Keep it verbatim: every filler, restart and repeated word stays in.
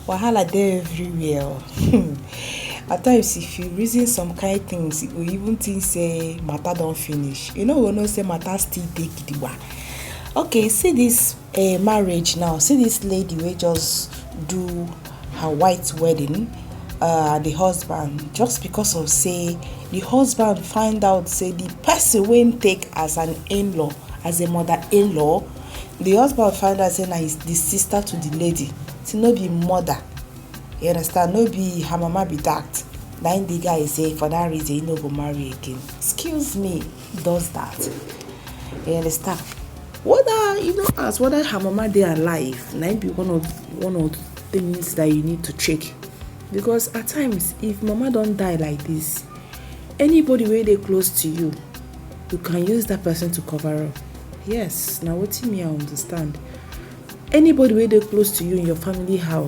Wahala dey everywhere. At times, if you reason some kind things, you go even think say matter don finish. You no go know say matter still dey gidigba. Okay, see this uh, marriage now. See this lady wey just do her white wedding. Uh, the husband, just because of say the husband find out say the person wey him take as an in-law, as a mother-in-law, the husband find out say na his, the sister to the lady. Say no be mother. You understand? No be her mama be that. Na him the guy say for that reason he no go marry again. Excuse me, does that? You understand? Whether you know as whether her mama dey alive, na him be one of one of the things that you need to check. Because at times, if mama don die like this, anybody wey dey close to you, you can use that person to cover up. Yes, na wetin me I understand. Anybody wey dey close to you in your family house,